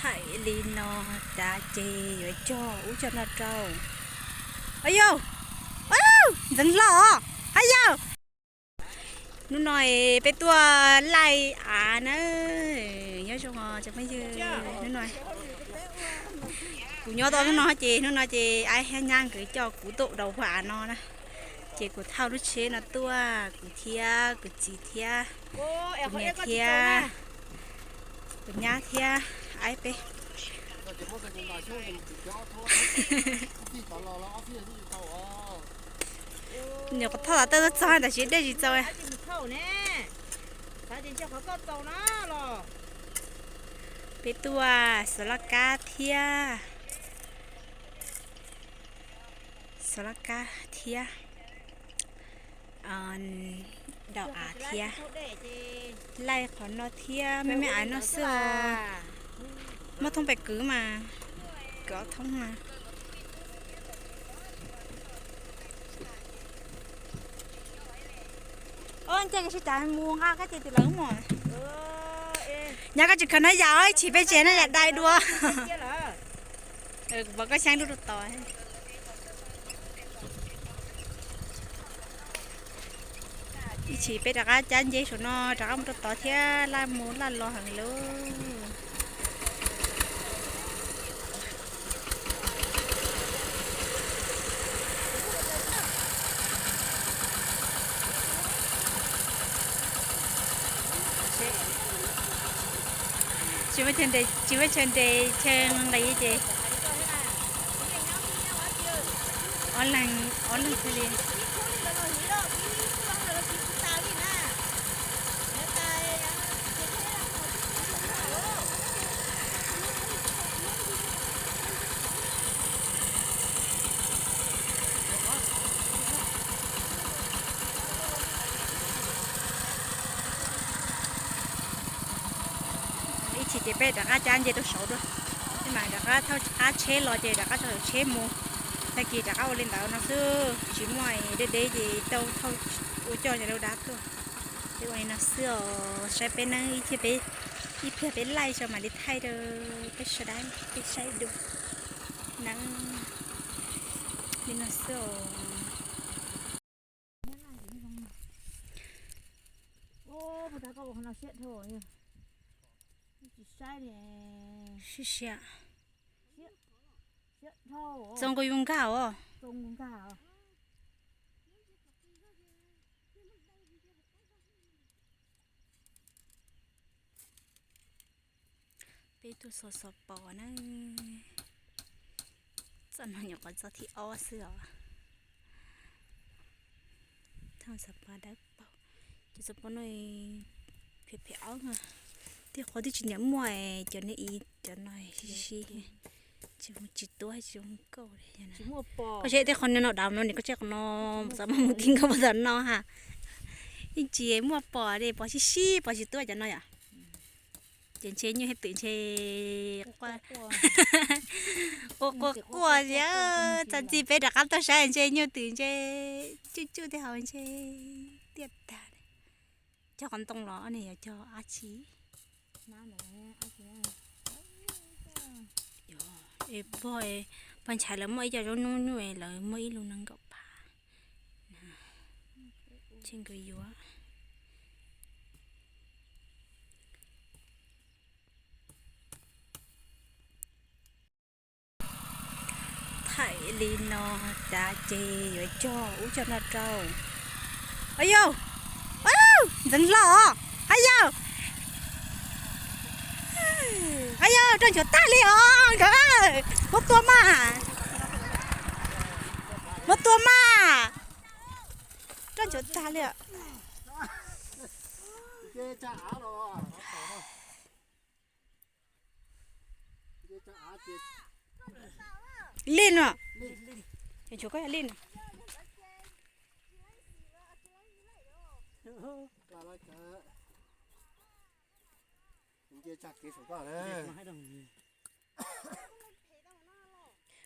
Thaij li no tas ces yuav cog ub cog no rau. Au yau, ntxeev hlo, ha yau. Hnub no peb tuaj laij av na, nyob zoo os cov phooj ywg. Hnub no kuv nyob tau hnub no ces hnub no ces aib thiab nyab nkawd coj kuv tuaj rau puag av no na. Ces kuv thauj lub tsheb no tuaj, kuv thiab kuv txiv thiab kuv niam thiab kuv nyab thiab aib peb. Nws qhov thauj tom tawj txog txog tab sis dej tsis txaus. Peb tuaj xov laj kab thiab, xov laj kab thiab, daus av thiab, laij qhov no thiab, me me av no xwb os. Muaj thoob pes kwv mas, kwv ob thoob mas. Ua cas koj tsis tas mus nqa koj ces tus lawv mus. Nyab koj tsis khaws no yam, ib chim peb tseg no yam dai dua. Kuv pom koj xyeeb dub rau tod. Ib chim peb rov qab cab nce saum no rov qab mus rau tod thiab, laj mus laj los heev lauj. Tsis muaj chaw nres, tsis muaj chaw nres chaw nqis ces ob leeg, ob leeg thiaj li. Ib chim ces peb rov qab cab nce rau saud dua, peb mam rov qab thauj qab tsheb los ces rov qab tso tsheb mus. Tag kis rov qab ua li ntawd no xwb, tsis muaj deb deb ces tau thauj ua coj cov dab tuaj. Peb ua li no xwb os, saib peb neeb ib pliag peb laij tso mam li thaij rau peb sawv daws peb saib dua. Neeb li no xwb os. Sib siab. Txo nkaus yus nkag os. Peb tuaj xov xov pos na. Txoj no nyuam qhuav txoj thib ob xwb os. Thauj xov pos dawb paug. Cov xov pos no phem phem ob, tej qhov twb tsis nyiam muaj, cov no ib cov no sib sib, tsis tuab tsis zoo nkauj li. Koj saib tej qhov no dav no ne, koj saib qhov no, txawm muaj mus ti nkauj puag tom no ha. Yeej tsis muaj pos li, pos sib sib, pos tsis tuab cov no yom. Ces ntshe nyuj thiab twm ntshe quaj quaj quaj, txog txij peb rov qab tuaj saib ntshe nyuj twm ntshe tsuj tsuj tej hauv ntshe tiaj tag. Cog qhov ntoo los ne, yog cog dab tsi? Es pog, pog ntshai lawv muaj ib co zaub noob nyuj, lawv muaj ib lub nees nkaum phav. Ces nkawd yuav. Thaij li no tas ces yuav cog ub cog no rau. Au yau, ntxeev hlo os, ha yau. Ha yau, roj nchuav tag li os nkawd. Muab tua mas, muab tua mas. Roj nchuav tag li os. Li no, nchuav koj li no.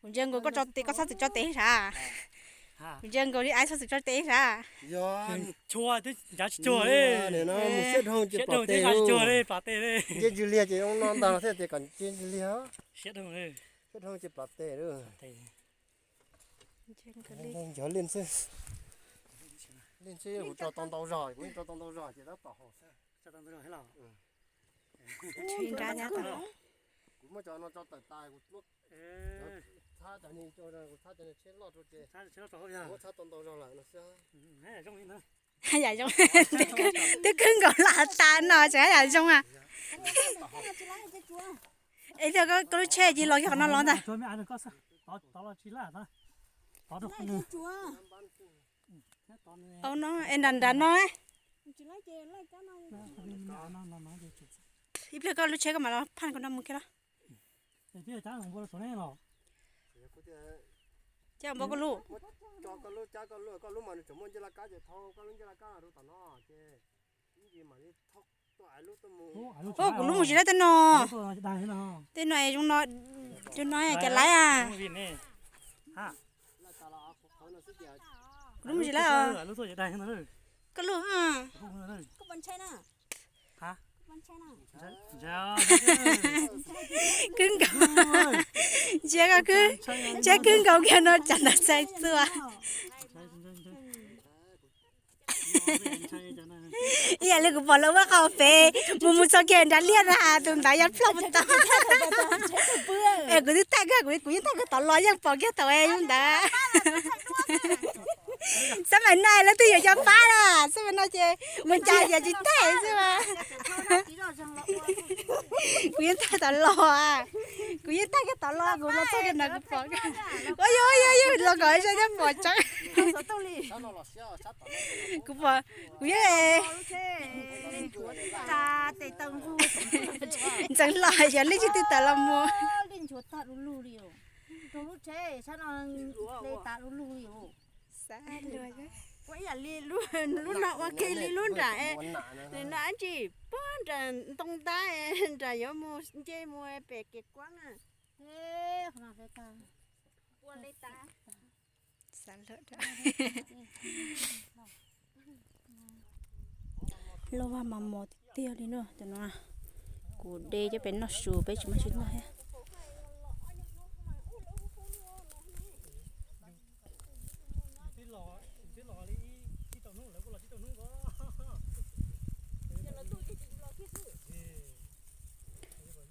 Kuv ntsia nkaus koj tso tes, koj txhob txwm tso tes sav. Kuv ntsia nkaus li aib txhob txwm tso tes sav. Yog, ncav tsis cuag li. Siab dhau ces plam tes, nce ntsis liag ces zoo no ntag thiaj tias kom nce ntsis liag. Siab dhau ces plam tes. Ncav li xwb, li xwb kuv tso tau ntau zog, kuv yeej tso tau ntau zog ces tab tom haum xwb. Kuv muab cov no tso tawm tas, kuv txhab cov ni, kuv txhab cov ni tsheb loj rau ces, kuv muab txhab tau ntau zog lawm no xwb. Yam zoo, twb kawg nkaus los tas no tseem yam zoo a. Es koj lub tsheb cia los yog qhov no los ntag. Au no es nram nram no. Ib pliag koj lub tsheb koj mam los phaj koj no mus kiag los. Cab npau koj lub. Ua kuv lub mus tsis laib tej no. Tej no zoo no, zoo no cas laib a. Kuv lub mus tsis laib. Koj lub. Kawg nkaus, ntsia koj kawg, ntsia kawg nkaus kiag no tsam ntawd txhais txua. Ib yam li kuv pom lawv ua qhov pem mus mus txog kiag nrad liaj na, tus ntawd yog ploj mus tau. Es kuv twb tag kawg, kuv yeej tag kawg tom los yeej pom kiag thaum es ntawd. Xab maim no lawv twb yuav cov pab na, xab maim no ces mus cas yam tsis tag xwb mas. Kuv yeej tag tom los, kuv yeej tag kiag tom los, kuv los txog kiag ntawd kuv pom. Ua yog, ua yog, yog los kom zaj thiab pom tseeb. Kuv pom, kuv yeej ntxeev los yog leej twg twb tawm los mus. Lub no ua ke li lub nram, no ab tsi, puag nram ntoo ntab, nram yuav mus nce mus pem kev kuab na. Loj vaj mas mos tiag tiag li no, cov no kuv de coj pem noj su peb tsis muaj tsis noj thiab.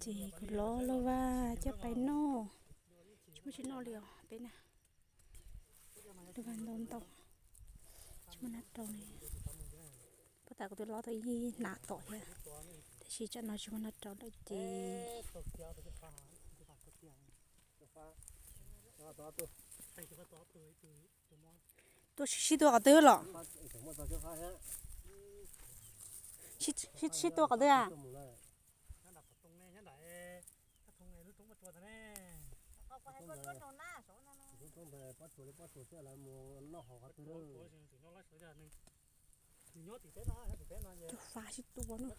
Ces kuv loj loj vaj coj pem noj, tsis muaj tsis noj li os peb na. Loj vaj ntau ntau, tsis muaj noj rau li. Puag ta kuv twb loj tau ib hnab tom thiab, tab sis tsam no tsis muaj noj rau lawm ces tuaj sib sib tua qhov twg los? Sib tua qhov twg a? Tus fa sib tua no.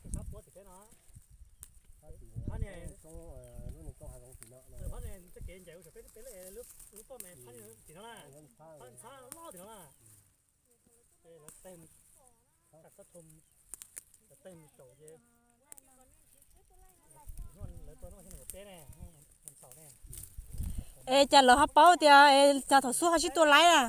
Es cas lawv ho paub tias cas thaum xub ho sib tua laib a?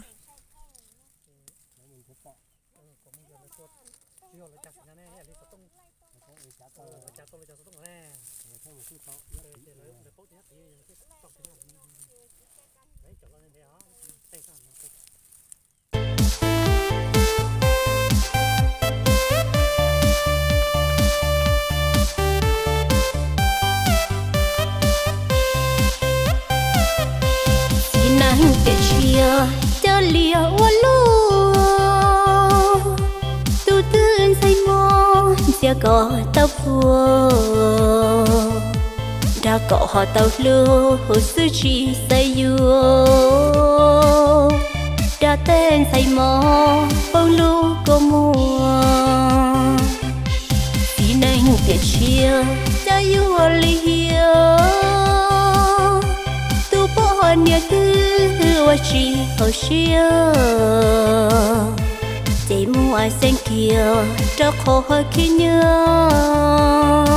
Txiv neej tiam tsiaj coj liaj ua luaj, tus twg ntxhais mos ntxias kom tau puag, nrog kom ho tau hlub xwb tsis xav yuav, nrog tej ntxhais mos poob lub kua muag. Txiv neej tiam tsiaj coj yuav li hiam, tus poj niam twg ua tsis hauv siab, ces muab xeeb kiag rau qhov khib nyiab.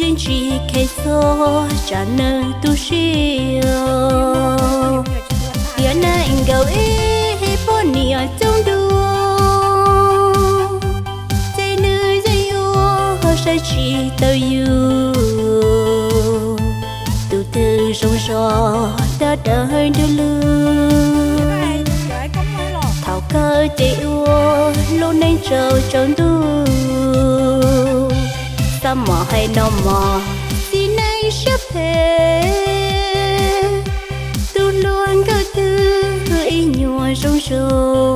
Yeej tsis kheev txog tsam neeg tu siab, tiam neeg nkaus ib poj niam coob dua, ces nws yeej ua saib tsis taus yus. Tus twg zoo zog tawv dawb nrwg lwg, thaum kawg ces ua lub neej tsaus tsaus ntuj. Xab mos hais no mos, txiv neej siab phem, tus hluas nkauj twg ib nyuag zoo zoo.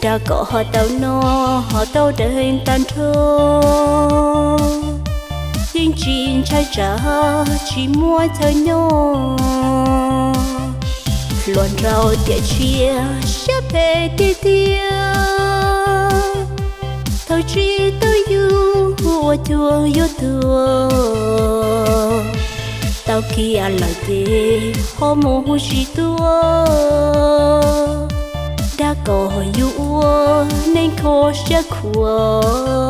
Dag kom ho tau noj ho tau dawb tag nrho, yeej tsis ntshai tsam tsis muaj chaw nyob. Hluas nraug tiam tsiaj siab phem tiag tiag, thaum tsis tau yus ua cuag yuav tuag. Tau kiag lawm ces ho mus hu tsis tuaj, dag kom yus ua neej kho siab khuav.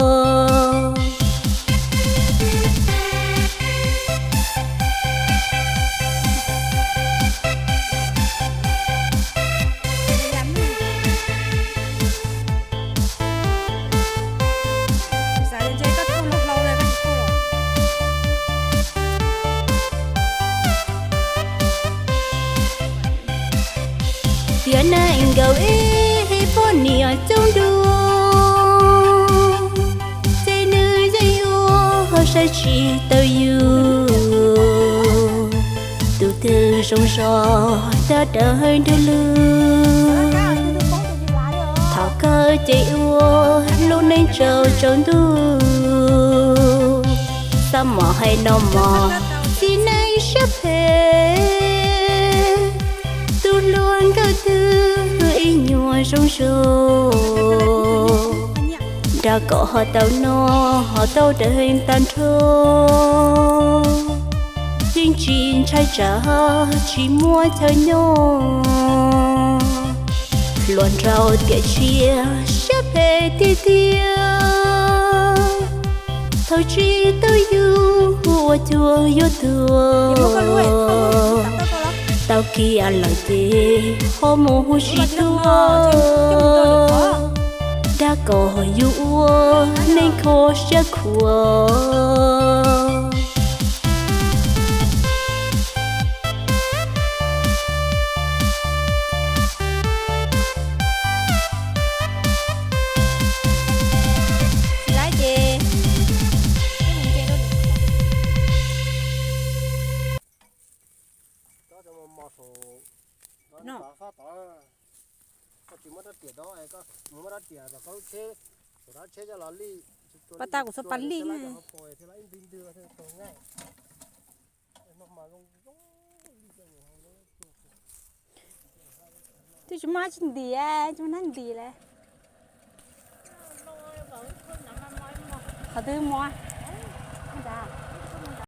Tiam neeg nkaus ib poj niam coob dua, ces nws yeej ua saib tsis taus yus. Tus twg zoo zog tawv dawb nrwg lwg, thaum kawg ces ua lub neej tsaus tsaus ntuj. Xab mos hais no mos, txiv neej siab phem, tus hluas nkauj twg ib nyuag zoo zoo. Dag kom ho tau noj ho tau dawb tag nrho, yeej tsis ntshai tsam tsis muaj chaw nyob. Hluas nraug tiam tsiaj siab phem tiag tiag, thaum tsis tau yus ua cuag yuav tuag. Tau kiag lawm ces ho mus hu tsis tuaj, dag kom yus ua neej kho siab khuav. Pas tas kuv txhob pas lig ne. Twb tsis muaj dab tsi ntim, tsis muaj dab ntim li. Qhov twg muaj?